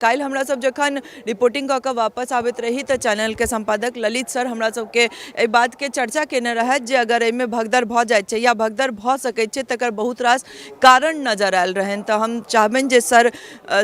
काल्हि हमरा सब जखन रिपोर्टिंग कऽ कऽ वापस आबैत रही तऽ चैनलके सम्पादक ललित सर हमरा सबके एहि बातके चर्चा केने रहथि जे अगर एहिमे भगदड़ भऽ जाइत छै या भगदड़ भऽ सकैत छै तकर बहुत रास कारण नजर आयल रहनि। तऽ हम चाहबनि जे सर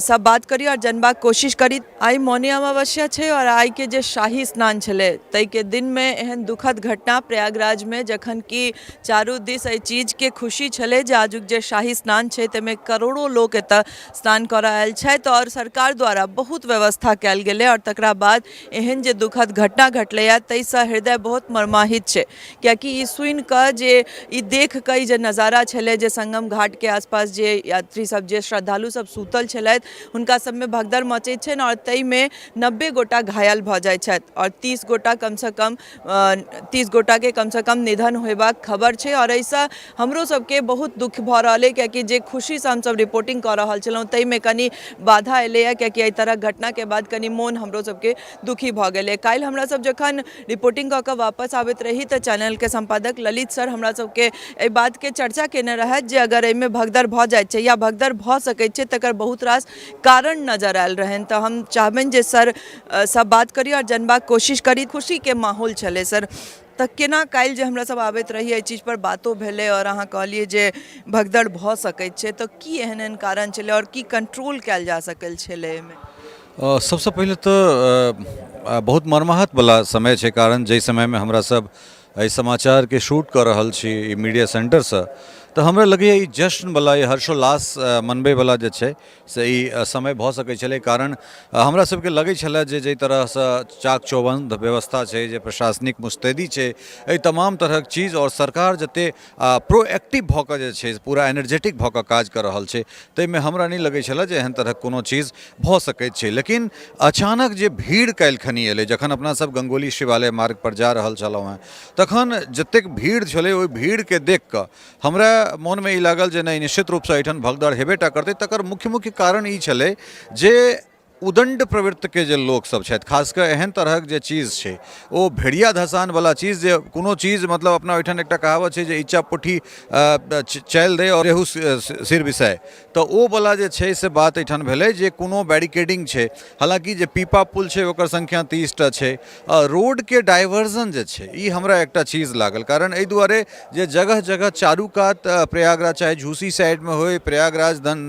सब बात करी आओर जानबाक कोशिश करी। आइ मौनी अमावस्या छै आओर आइके जे शाही स्नान छलै ताहिके दिनमे एहन दुखद घटना प्रयागराजमे, जखन कि चारू दिस एहि चीजके खुशी छलै जे आजुक जे शाही स्नान छै ताहिमे करोड़ो लोक एतऽ स्नान करऽ आयल छथि आओर सरकार द्वारा बहुत व्यवस्था कयल गेलै, आओर तकरा बाद एहन जे दुखद घटना घटलैए ताहिसँ हृदय बहुत मर्माहित छै। कियाकि ई सुनिकऽ जे ई देख कऽ ई जे नजारा छलै जे संगम घाटके आसपास जे यात्री सब जे श्रद्धालु सब सुतल छलथि हुनका सबमे भगदड़ मचैत छनि आओर ताहिमे 90 गोटा घायल भऽ जाइ छथि आओर 30 गोटा कमसँ कम 30 गोटाके कमसँ कम निधन होयबाक खबर छै। आओर एहिसँ हमरो सबके बहुत दुःख भऽ रहल अइ, कियाकि जे खुशीसँ हमसब रिपोर्टिंग कऽ रहल छलहुँ ताहिमे कनि बाधा एलैए, कियाकि एहि तरहक घटनाके बाद कनि मोन हमरो सबके दुखी भऽ गेलै। काल्हि हमरा सब जखन रिपोर्टिंग कऽ कऽ वापस आबैत रही तऽ चैनलके सम्पादक ललित सर हमरा सबके एहि बातके चर्चा केने रहथि जे अगर एहिमे भगदड़ भऽ जाइत छै या भगदड़ भऽ सकैत छै तकर बहुत रास कारण नजर आयल रहनि। तऽ हम चाहबनि जे सर सब बात करी आओर जानबाक कोशिश करी। खुशीके माहौल छलै सर, तऽ केना काल्हि जे हमरा सब आबैत रही एहि चीजपर बातो भेलै आओर अहाँ कहलियै जे भगदड़ भऽ सकैत छै, तऽ की एहन एहन कारण छलै आओर की कंट्रोल कयल जा सकल छलै एहिमे? सबसँ पहिले तऽ बहुत मर्माहतवला समय छै, कारण जाहि समयमे हमरा सब एहि समाचारके शूट कऽ रहल छी ई मीडिया सेंटरसँ, तऽ हमरा लगैए ई जश्नवला, ई हर्षोल्लास मनबैवला जे छै से ई समय भऽ सकै छलै। कारण हमरा सबके लगै छलै जे जाहि तरहसँ चाक चौबन्द व्यवस्था छै, जे प्रशासनिक मुस्तैदी छै, एहि तमाम तरहक चीज आओर सरकार जतेक प्रोएक्टिव भऽ कऽ जे छै पूरा एनर्जेटिक भऽ कऽ काज कऽ रहल छै, ताहिमे हमरा नहि लगै छलै जे एहन तरहक कोनो चीज भऽ सकैत छै। लेकिन अचानक जे भीड़ काल्हिखनी एलै, जखन अपना सब गंगोली शिवालय मार्गपर जा रहल छलहुँ हेँ तखन जतेक भीड़ छलै ओहि भीड़के देख कऽ हमरा मोनमे ई लागल जे नहि, निश्चित रूपसँ एहिठाम भगदड़ हेबे टा करतै। तकर मुख्य मुख्य कारण ई छलै जे उदण्ड प्रवृत्तिके जे लोकसभ छथि, खास कऽ एहन तरहक जे चीज छै ओ भेड़िया धसानवला चीज, जे कोनो चीज मतलब अपना ओहिठाम एकटा कहावत छै जे इच्चा पुट्ठी चालि दै आओर रेहू सिर बिसाय, तऽ ओ वला जे छै से बात एहिठाम भेलै जे कोनो बैरिकेडिंग छै, हालाँकि जे पीपा पुल छै ओकर संख्या 30टा छै, रोडके डाइवर्जन जे छै ई हमरा एकटा चीज लागल। कारण एहि दुआरे जे जगह जगह चारू कात प्रयागराज चाहे झूसी साइडमे होइ, प्रयागराज धन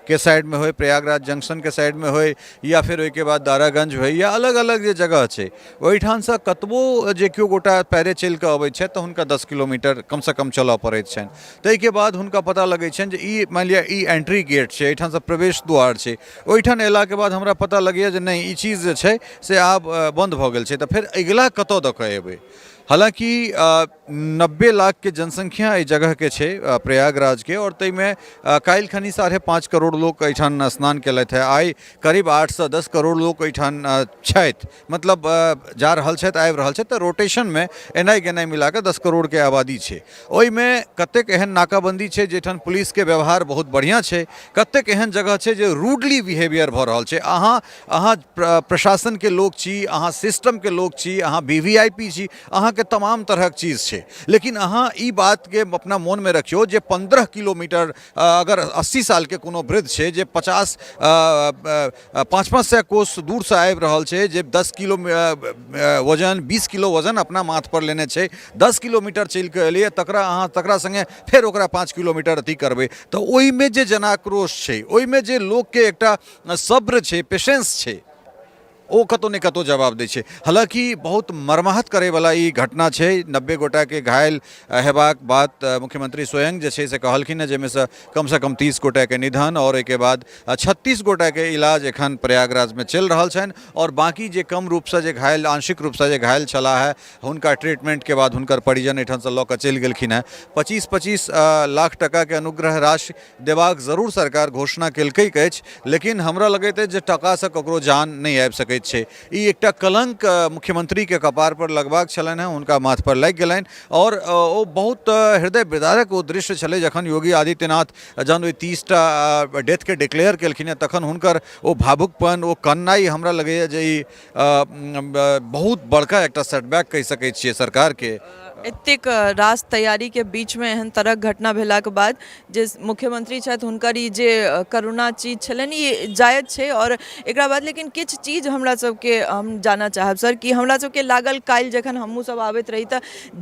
के साइडमे होइ, प्रयागराज जंक्शनके साइडमे होइ, या फेर ओहिके बाद दारागंज होइ, या अलग अलग जे जगह छै ओहिठामसँ कतबो जे केओ गोटा पैरे चलि कऽ अबै छथि तऽ हुनका 10 किलोमीटर कमसँ कम चलऽ पड़ैत छनि। ताहिके बाद हुनका पता लगै छनि जे ई मानि लिअ ई एंट्री गेट छै, एहिठामसँ प्रवेश द्वार छै। ओहिठाम अयलाके बाद हमरा पता लगैए जे नहि, ई चीज जे छै से आब बन्द भऽ गेल छै, तऽ फेर अगिला कतऽ दऽ कऽ अयबै। हालाँकि 90 लाखके जनसंख्या एहि जगहके छै प्रयागराजके, आओर ताहिमे काल्हि खनी 5.5 करोड़ लोक एहिठाम स्नान केलथि हेँ। आइ करीब 8सँ 10 करोड़ लोक एहिठाम छथि, मतलब जा रहल छथि, आबि रहल छथि, तऽ रोटेशनमे एनाइ गेनाइ मिला कऽ 10 करोड़के आबादी छै। ओहिमे कतेक एहन नाकाबन्दी छै जाहिठाम पुलिसके व्यवहार बहुत बढ़िआँ छै, कतेक एहन जगह छै जे रूडली बिहेवियर भऽ रहल छै। अहाँ प्रशासनके लोक छी, अहाँ सिस्टमके लोक छी, अहाँ VVIP छी, अहाँके तमाम तरहक चीज छै, लेकिन अहाँ ई बातके अपना मोनमे रखियौ जे 15 किलोमीटर अगर 80 सालके कोनो वृद्ध छै जे 50 5-5 सए कोस दूरसँ आबि रहल छै, जे 10 किलो वजन 20 किलो वजन अपना माथपर लेने छै, 10 किलोमीटर चलि कऽ एलैए, तकरा अहाँ तकरा सङ्गे फेर ओकरा 5 किलोमीटर अथी करबै तऽ ओहिमे जे जनाक्रोश छै, ओहिमे जे लोकके एकटा सब्र छै, पेशेंस छै, ओ कतहु ने कतहु जवाब दै छै। हालाँकि बहुत मर्माहत करैवला ई घटना छै। 90 गोटाके घायल हेबाक बात मुख्यमंत्री स्वयं जे छै से कहलखिन हेँ, जाहिमे कमसँ कम 30 गोटाके निधन आओर ओहिके बाद 36 गोटाके इलाज एखन प्रयागराजमे चलि रहल छनि, आओर बाँकी जे कम रूपसँ जे घायल, आंशिक रूपसँ जे घायल छलाह हेँ, हुनका ट्रीटमेंटके बाद हुनकर परिजन एहिठामसँ लऽ कऽ चलि गेलखिन हेँ। 25-25 लाख टकाके अनुग्रह राशि देबाक जरूर सरकार घोषणा केलकै अछि, लेकिन हमरा लगैत अछि जे टकासँ ककरो जान नहि आबि सकै। सकैत छै। ई एकटा कलंक मुख्यमंत्रीके कपारपर लगबाक छलनि हेँ, हुनका माथपर लागि गेलनि। आओर ओ बहुत हृदय विदारक ओ दृश्य छलै जखन योगी आदित्यनाथ जहन ओहि 30टा डेथके डिक्लेयर केलखिन हेँ, तखन हुनकर ओ भावुकपन, ओ कननाइ हमरा लगैए जे ई बहुत बड़का एकटा सेटबैक कहि सकै छियै सरकारके। एतेक रास तैयारीके बीचमे एहन तरहक घटना भेलाके बाद जे मुख्यमंत्री छथि हुनकर ई जे करुणा चीज छलनि ई जायज छै। आओर एकरा बाद लेकिन किछु चीज हमरा सबके हम जानऽ चाहब सर कि हमरा सबके लागल काल्हि जखन हमहूँ सब आबैत रही तऽ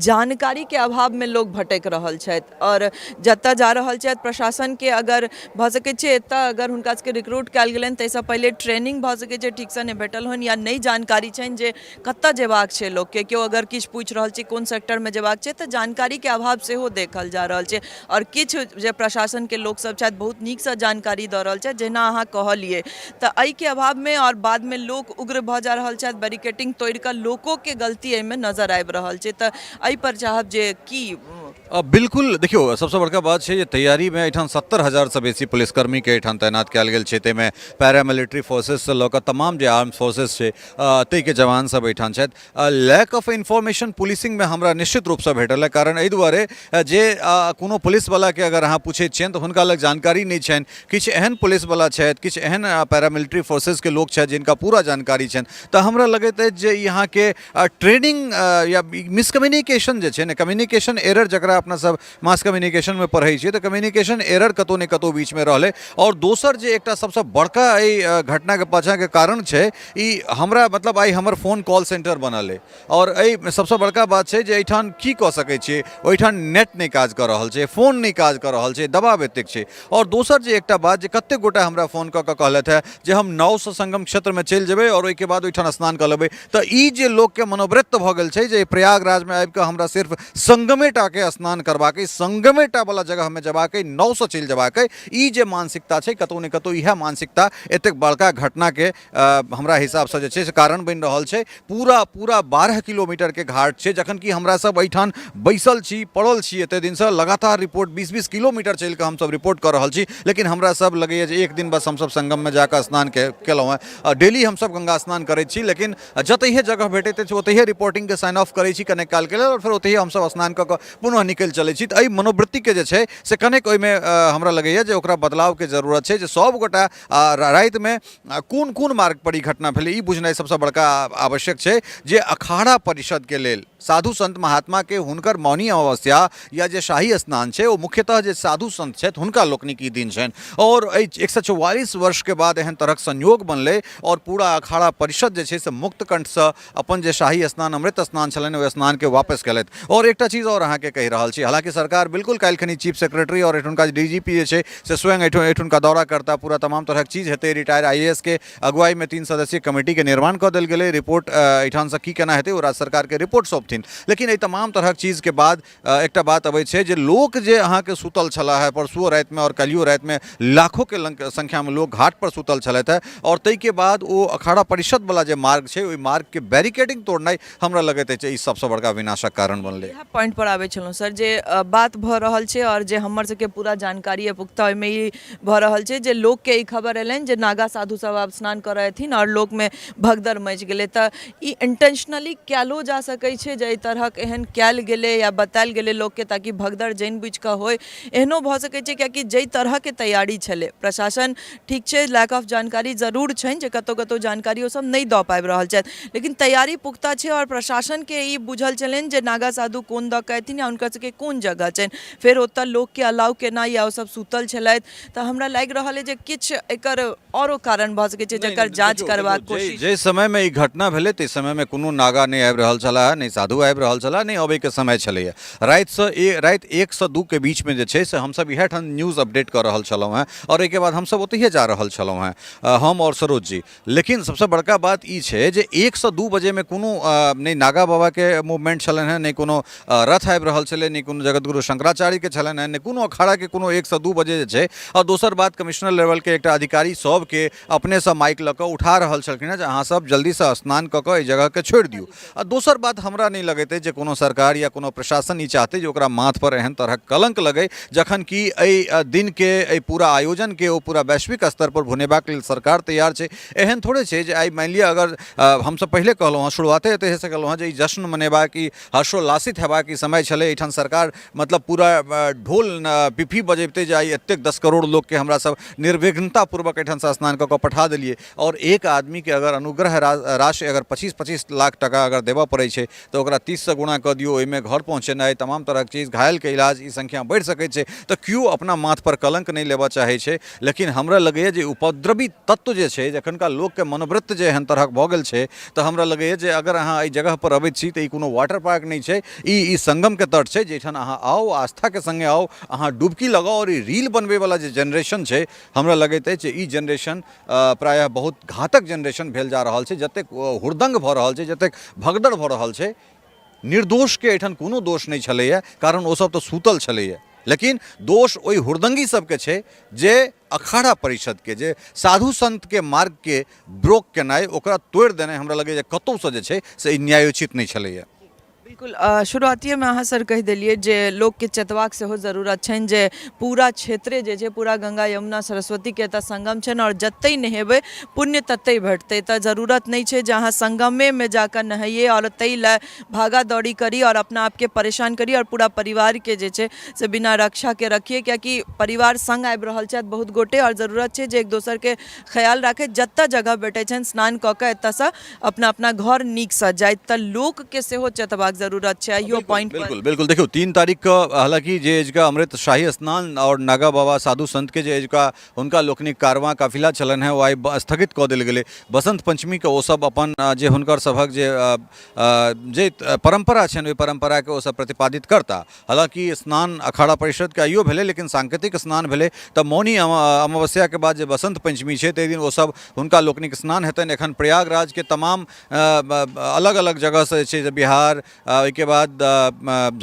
जानकारीके अभावमे लोक भटकि रहल छथि आओर जतऽ जा रहल छथि प्रशासनके अगर भऽ सकै छै एतऽ अगर हुनका सबके रिक्रूट कयल गेलनि ताहिसँ पहिले ट्रेनिंग भऽ सकै छै ठीकसँ नहि भेटल होनि या नहि जानकारी छनि जे कतऽ जेबाक छै लोकके। केओ अगर किछु पूछि रहल छै कोन सेक्टरमे जेबाक छै तऽ जानकारीके अभाव सेहो देखल जा रहल छै। आओर किछु जे प्रशासनके लोकसब छथि बहुत नीकसँ जानकारी दऽ रहल छथि जहिना अहाँ कहलियै, तऽ एहिके अभावमे आओर बादमे लोक उग्र भऽ जा रहल छथि, बैरिकेडिंग तोड़िकऽ लोकोके गलती एहिमे नजर आबि रहल छै। तऽ एहिपर चाहब जे की बिल्कुल, देखियौ, सबसँ बड़का बात छै जे तैयारीमे एहिठाम 70,000सँ बेसी पुलिसकर्मीके एहिठाम तैनात कयल गेल छै। ताहिमे पैरामिलिट्री फोर्सेससँ लऽ कऽ तमाम जे आर्म्स फोर्सेस छै ताहिके जवान सब एहिठाम छथि। लैक ऑफ इन्फॉर्मेशन पुलिसिंगमे हमरा निश्चित रूपसँ भेटल है, कारण एहि दुआरे जे कोनो पुलिसवलाके अगर अहाँ पूछैत छियनि तऽ हुनका लग जानकारी नहि छनि। किछु एहन पुलिसवला छथि, किछु एहन पैरामिलिट्री फोर्सेसके लोक छथि जिनका पूरा जानकारी छनि। तऽ हमरा लगैत अछि जे ई अहाँके ट्रेनिंग या मिसकम्युनिकेशन जे छै ने, कम्युनिकेशन एरर जकरा अपना सब मास कम्युनिकेशनमे पढ़ै छियै, तऽ कम्युनिकेशन एरर कतहु ने कतहु बीचमे रहलै। आओर दोसर जे एकटा सबसँ बड़का एहि घटनाके पाछाँके कारण छै, ई हमरा मतलब आइ हमर फोन कॉल सेंटर बनल अइ। आओर एहि सबसँ बड़का बात छै जे एहिठाम की कऽ सकै छियै, ओहिठाम नेट नहि काज कऽ रहल छै, फोन नहि काज कऽ रहल छै, दबाव एतेक छै। आओर दोसर जे एकटा बात जे कतेक गोटा हमरा फोन कऽ कऽ कहलथि हेँ जे हम नावसँ संगम क्षेत्रमे चलि जेबै आओर ओहिके बाद ओहिठाम स्नान कऽ लेबै, तऽ ई जे लोकके मनोवृत्त भऽ गेल छै जे प्रयागराजमे आबि कऽ हमरा सिर्फ संगमे टाके स्नान करबाक अइ, संगमे टा वला जगहमे जेबाक अइ, नावसँ चलि जेबाक अइ, ई जे मानसिकता छै कतहु ने कतहु इएह मानसिकता एतेक बड़का घटनाके हमरा हिसाबसँ जे छै से कारण बनि रहल छै। पूरा पूरा 12 किलोमीटरके घाट छै, जखन कि हमरा सब एहिठाम बैसल छी, पड़ल छी एते दिनसँ, लगातार रिपोर्ट 20-20 किलोमीटर चलि कऽ हमसब रिपोर्ट कऽ रहल छी, लेकिन हमरा सब लगैए जे एक दिन बस हमसब संगममे जाकऽ स्नान केलहुँ हेँ। डेली हमसब गंगा स्नान करैत छी, लेकिन जतहिए जगह भेटैत अछि ओतहिए रिपोर्टिंगके साइन ऑफ करै छी कनेक कालके लेल, आओर फेर ओतहिए हमसब स्नान कऽ कऽ पुनः निकलि चलै छी। तऽ एहि मनोवृत्तिके जे छै से कनेक ओहिमे हमरा लगैए जे ओकरा बदलावके जरूरत छै, जे सब गोटा रातिमे कोन कोन मार्ग पर ई घटना भेलै ई बुझनाइ सबसँ बड़का आवश्यक छै। जे अखाड़ा परिषदके लेल साधु संत महात्माके हुनकर मौनी अमावस्या या जे शाही स्नान छै ओ मुख्यतः जे साधु संत छथि हुनका लोकनिक ई दिन छनि। आओर एहि 144 वर्षके बाद एहन तरहक संयोग बनलै आओर पूरा अखाड़ा परिषद जे छै से मुक्त कंठसँ अपन जे शाही स्नान अमृत स्नान छलनि ओहि स्नानके वापस केलथि। आओर एकटा चीज आओर अहाँके कहि रहल छी, हालाँकि सरकार बिल्कुल काल्हिखनी चीफ सेक्रेटरी आओर एहिठुनका डी जी पी जे छै से स्वयं एहिठुनका दौरा करता, पूरा तमाम तरहक चीज हेतै। रिटायर I A S के अगुवाईमे 3 सदस्यीय कमेटीके निर्माण कऽ देल गेलै, रिपोर्ट एहिठामसँ की केना हेतै ओ राज्य सरकारके रिपोर्ट सौंपथिन। लेकिन एहि तमाम तरहक चीजके बाद एकटा बात अबै छै जे लोक जे अहाँके सुतल छलाह है परसुओ रातिमे आओर काल्हिओ रातिमे लाखोके संख्यामे लोक घाट पर सुतल छलथि है, आओर ताहिके बाद ओ अखाड़ा परिषदवला जे मार्ग छै ओहि मार्गके बैरिकेडिंग तोड़नाइ हमरा लगैत अछि ई सबसँ बड़का विनाशक कारण बनलै। इएह पॉइंट पर आबै छलहुँ सर, जे बात भऽ रहल छै आओर जे हमर सबके पूरा जानकारी अइ पुख्ता ओहिमे ई भऽ रहल छै जे लोकके ई खबर एलनि जे नागा साधु सब आब स्नान करऽ एथिन आओर लोकमे भगदड़ मचि गेलै। तऽ ई इंटेंशनली कयलो जा सकै छै जे एहि तरहक एहन कयल गेलै या बतायल गेलै लोकके ताकि भगदड़ जानि बुझि कऽ होइ, एहनो भऽ सकै छै। कियाकि जाहि तरहके तैयारी छलै प्रशासन ठीक छै, लैक ऑफ जानकारी जरूर छनि जे कतहु कतहु जानकारी ओसभ नहि दऽ पाबि रहल छथि, लेकिन तैयारी पुख्ता छै आओर प्रशासनके ई बुझल छलनि जे नागा साधु कोन दऽ कऽ एथिन या हुनकर सबके कोन जगह छनि, फेर ओतऽ लोकके अलाउ केनाइ या ओसभ सुतल छलथि। तऽ हमरा लागि रहल अइ जे किछु एकर औरो कारण भऽ सकै छै जकर जाँच करबाक कोशिश। जाहि समयमे ई घटना भेलै ताहि समयमे कोनो नागा नहि आबि रहल छलाह, नहि साधु आबि रहल छलाह, नहि अबैके समय छलैए। रातिसँ राति 1सँ 2के बीचमे जे छै से हमसब इएह ठाम न्यूज अपडेट कऽ रहल छलहुँ हेँ आओर एहिके बाद हमसब ओतहिए जा रहल छलहुँ हेँ, हम आओर सरोज जी। लेकिन सबसँ बड़का बात ई छै जे 1सँ 2 बजेमे कोनो नहि नागा बाबाके मूवमेंट छलनि हेँ, नहि कोनो रथ आबि रहल छलै, नहि कोनो जगतगुरु शंकराचार्यके छलनि हेँ, नहि कोनो अखाड़ाके कोनो 1सँ 2 बजे जे छै। आओर दोसर बात, कमिश्नर लेवलके एकटा अधिकारी सबके अपनेसँ माइक लऽ कऽ उठा रहल छलखिन हेँ जे अहाँ सब जल्दीसँ स्नान कऽ कऽ एहि जगहके छोड़ि दियौ। आ दोसर बात हमरा नहि लगैत अछि जे कोनो सरकार या कोनो प्रशासन ई चाहतै जे ओकरा माथपर एहन तरहक कलङ्क लगै, जखन कि एहि दिनके, एहि पूरा आयोजनके ओ पूरा वैश्विक स्तरपर भुनेबाक लेल सरकार तैयार छै। एहन थोड़े छै जे आइ मानि लिअ, अगर हमसब पहिले कहलहुँ हँ, शुरुआते एतहिसँ केलहुँ हँ जे ई जश्न मनेबाक, ई हर्षोल्लासित हेबाक ई समय छलै। एहिठाम सरकार मतलब पूरा ढोल पिपही बजबितै जे आइ एतेक 10 करोड़ लोकके हमरा सब निर्विघ्नतापूर्वक एहिठामसँ स्नान कऽ कऽ पठा देलियै, आओर एक आदमीके अगर अनुग्रह राशि अगर 25-25 लाख टाका अगर देबऽ पड़ै छै तऽ ओकरा 30सँ गुणा कऽ दियौ, ओहिमे घर पहुँचेनाइ, तमाम तरहक चीज, घायलके इलाज, ई संख्या बढ़ि सकै छै। तऽ केओ अपना माथपर कलङ्क नहि लेबऽ चाहै छै। लेकिन हमरा लगैए जे उपद्रवी तत्व जे छै, जखनका लोकके मनोवृत्त जे एहन तरहक भऽ गेल छै, तऽ हमरा लगैए जे अगर अहाँ एहि जगहपर अबैत छी तऽ ई कोनो वाटर पार्क नहि छै, ई संगमके तट छै, जाहिठाम अहाँ आउ, आस्थाके सङ्गे आउ, अहाँ डुबकी लगाउ। आओर ई रील बनबैवला जे जेनरेशन छै, हमरा लगैत अछि जे ई जेनरेशन प्रायः बहुत घातक जेनरेशन भेल जा रहल छै। जतेक हुड़दङ्ग भऽ रहल छै, जतेक भगदड़ भऽ रहल छै, निर्दोषके एहिठाम कोनो दोष नहि छलैए, कारण ओसभ तऽ सुतल छलैए, लेकिन दोष ओहि हुड़दङ्गी सबके छै जे अखाड़ा परिषदके, जे साधु सन्तके मार्गके ब्रोक केनाइ, ओकरा तोड़ि देनाइ, हमरा लगैए जे कतहुसँ जे छै से ई न्यायोचित नहि छलैए। बिल्कुल, शुरुआतिएमे अहाँ सर कहि देलियै जे लोकके चेतबाक सेहो जरूरत छनि जे पूरा क्षेत्रे जे छै, पूरा गंगा यमुना सरस्वतीके एतऽ संगम छनि आओर जतहि नहेबै पुण्य ततहि भेटतै। तऽ जरूरत नहि छै जे अहाँ संगमेमे जाकऽ नहैयै आओर ताहि लए भागा दौड़ी करी आओर अपना आपके परेशान करी आओर पूरा परिवारके जे छै से बिना रक्षाके रखियै, कियाकि परिवार सङ्ग आबि रहल छथि बहुत गोटे आओर जरूरत छै जे एक दोसरके ख्याल राखैत जतऽ जगह भेटै छनि स्नान कऽ कऽ एतऽसँ अपना अपना घर नीकसँ जाइत। तऽ लोकके सेहो चेतबाक जरूरत छै अहियो पॉइंट पर। बिल्कुल बिल्कुल। देखियौ, 3 तारीखके हालाँकि जे एजुका अमृत शाही स्नान आओर नागा बाबा साधु संतके जे एजुका हुनका लोकनिक कारवां काफिला छलनि हेँ, ओ आइ स्थगित कऽ देल गेलै। बसंत पंचमीके ओ सब अपन जे हुनकर सभक जे जे परम्परा छनि, ओहि परम्पराके ओ सब प्रतिपादित करता। हालाँकि स्नान अखाड़ा परिषदके आइयो भेलै, लेकिन सांकेतिक स्नान भेलै। तऽ मौनी अमावस्याके बाद जे बसंत पंचमी छै, ताहि दिन ओसभ हुनका लोकनिक स्नान हेतनि। एखन प्रयागराजके तमाम अलग अलग जगहसँ जे छै से बिहार, ओहिके बाद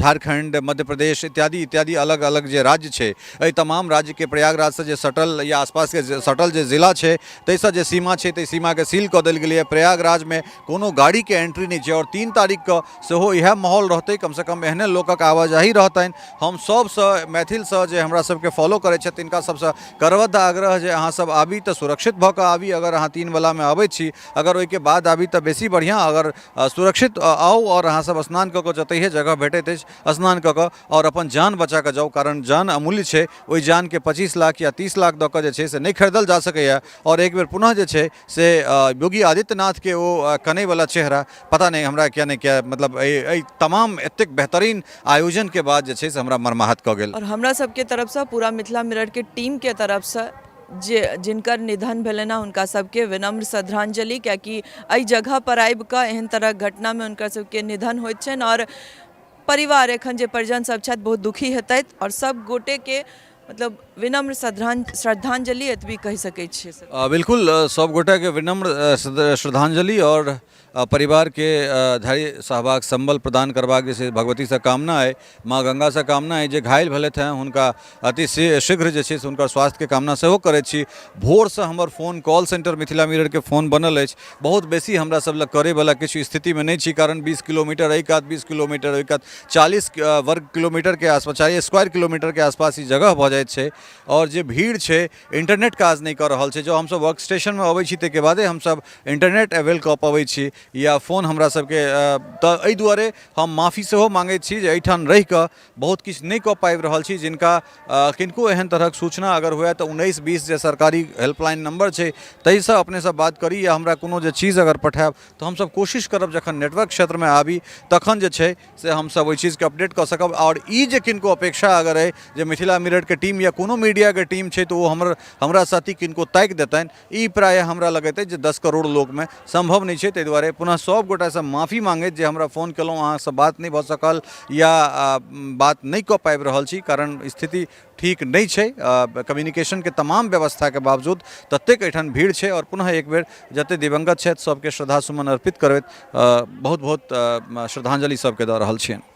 झारखण्ड, मध्य प्रदेश इत्यादि इत्यादि अलग अलग जे राज्य छै, एहि तमाम राज्यके प्रयागराजसँ जे सटल या आसपासके जे सटल जे जिला छै, ताहिसँ जे सीमा छै, ताहि सीमाके सील कऽ देल गेलैए। प्रयागराजमे कोनो गाड़ीके एंट्री नहि छै आओर 3 तारीखके सेहो इएह माहौल रहतै, कमसँ कम एहने लोकक आवाजाही रहतनि। हम सभसँ मैथिलसँ जे हमरा सबके फॉलो करै छथि, तिनका सबसँ करबद्ध आग्रह जे अहाँ सब आबी तऽ सुरक्षित भऽ कऽ आबी। अगर अहाँ 3वलामे अबै छी, अगर ओहिके बाद आबी तऽ बेसी बढ़िआँ। अगर सुरक्षित आउ आओर अहाँ सब स्नान कऽ कऽ जतहिए जगह भेटैत अछि स्नान कऽ कऽ आओर अपन जान बचा कऽ जाउ, कारण जान अमूल्य छै। ओहि जानके 25 लाख या 30 लाख दऽ कऽ जे छै से नहि खरीदल जा सकैए। आओर एक बेर पुनः जे छै से योगी आदित्यनाथके ओ कनैवला चेहरा, पता नहि हमरा किया नहि किया, मतलब एहि तमाम एतेक बेहतरीन आयोजनके बाद जे छै से हमरा मर्माहत कऽ गेल। आओर हमरा सबके तरफसँ, पूरा मिथिला मिररके टीमके तरफसँ जे जिनकर निधन भेलनि हँ, हुनका सबके विनम्र श्रद्धांजलि, कियाकि एहि जगह पर आबि कऽ एहन तरहक घटनामे हुनकर सबके निधन होइत छनि आओर परिवार एखन जे परिजन सब छथि बहुत दुखी हेतथि आओर सब गोटेके मतलब विनम्र श्रद्धांजलि एतबी कहि सकै छियै सर। बिल्कुल, सब गोटेके विनम्र श्रद्धांजलि आओर परिवारके धैर्य सहबाक सम्बल प्रदान करबाक जे छै भगवतीसँ कामना अइ, माँ गंगासँ कामना अइ। जे घायल भेलथि हेँ हुनका अति शीघ्र जे छै से हुनकर स्वास्थ्यके कामना सेहो करैत छी। भोरसँ हमर फोन कॉल सेंटर मिथिला मिररके फोन बनल अछि। बहुत बेसी हमरा सब लग करैवला किछु स्थितिमे नहि छी, कारण 20 किलोमीटर एहि कात, 20 किलोमीटर ओहि कात, 40 वर्ग किलोमीटरके आसपास, 40 स्क्वायर किलोमीटरके आसपास ई जगह भऽ जाइत छै आओर जे भीड़ छै, इंटरनेट काज नहि कऽ रहल छै। जँ हमसब वर्क स्टेशनमे अबै छी ताहिके बादे हमसब इंटरनेट अवेल कऽ पबै छी या फोन हमरा सबके। तऽ एहि दुआरे हम माफी सेहो माँगैत छी जे एहिठाम रहिकऽ बहुत किछु नहि कऽ पाबि रहल छी। जिनका किनको एहन तरहक सूचना अगर हुए तऽ 1920 जे सरकारी हेल्पलाइन नम्बर छै, ताहिसँ अपनेसँ बात करी या हमरा कोनो जे चीज अगर पठायब तऽ हमसब कोशिश करब जखन नेटवर्क क्षेत्रमे आबी तखन जे छै से हमसब ओहि चीजके अपडेट कऽ सकब। आओर ई जे किनको अपेक्षा अगर अइ जे मिथिला मिररके टीम या कोनो मीडियाके टीम छै तऽ ओ हमर हमरा साथी किनको ताकि देतनि, ई प्रायः हमरा लगैत अछि जे 10 करोड़ लोकमे सम्भव नहि छै। ताहि दुआरे पुनः सभ गोटासँ माफी माँगैत जे हमरा फोन केलहुँ, अहाँसँ बात नहि भऽ सकल या बात नहि कऽ पाबि रहल छी, कारण स्थिति ठीक नहि छै। कम्युनिकेशनके तमाम व्यवस्थाके बावजूद ततेक एहिठाम भीड़ छै। आओर पुनः एक बेर जतेक दिवंगत छथि सभके श्रद्धा सुमन अर्पित करैत बहुत बहुत श्रद्धांजलि सभके दऽ रहल छियनि।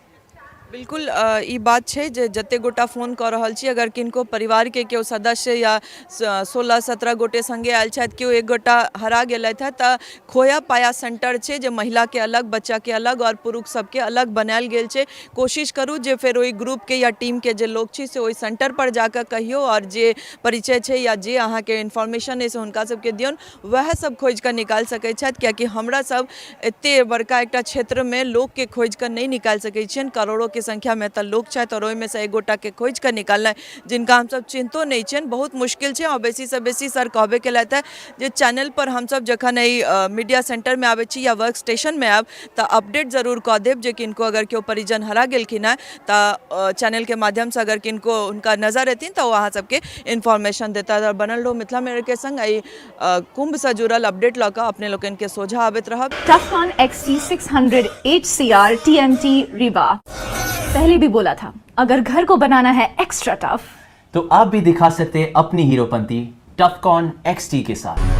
बिल्कुल, ई बात छै जे जतेक गोटा फोन कऽ रहल छी, अगर किनको परिवारके केओ सदस्य या 16-17 गोटे सङ्गे आयल छथि, केओ एक गोटा हरा गेलथि हँ, तऽ खोया पाया सेंटर छै जे महिलाके अलग, बच्चाके अलग आओर पुरुष सबके अलग बनायल गेल छै। कोशिश करू जे फेर ओहि ग्रुपके या टीमके जे लोक छी से ओहि सेंटर पर जाकऽ कहियौ आओर जे परिचय छै या जे अहाँके इन्फॉर्मेशन अइ से हुनका सबके दियौन, वएह सब खोजिकऽ निकालि सकै छथि, कियाकि हमरा सब एते बड़का एकटा क्षेत्रमे लोकके खोजिकऽ नहि निकालि सकै छियनि। करोड़ोके संख्यामे एतऽ लोक छथि आओर ओहिमे सँ एक गोटाके खोजिकऽ निकालनाइ, जिनका हमसब चिन्हतो नहि छियनि, बहुत मुश्किल छै। आओर बेसीसँ बेसी सर कहबे केलथि हँ जे चैनलपर हमसब जखन एहि मीडिया सेंटरमे आबै छी या वर्क स्टेशनमे आयब तऽ अपडेट जरूर कऽ देब जे किनको अगर केओ परिजन हरा गेलखिन हँ तऽ चैनलके माध्यमसँ अगर किनको हुनका नजर एथिन तऽ ओ अहाँ सबके इन्फॉर्मेशन देता। आओर बनल रहू मिथिला मिररके सङ्ग, एहि कुंभसँ जुड़ल अपडेट लऽ कऽ अपने लोकनिके सोझा आबैत रहब। Tufcon XT600 HCR TMT Rewa। पहले भी बोला था, अगर घर को बनाना है एक्स्ट्रा टफ तो आप भी दिखा सकते हैं अपनी हीरोपंती टफकॉन XT के साथ।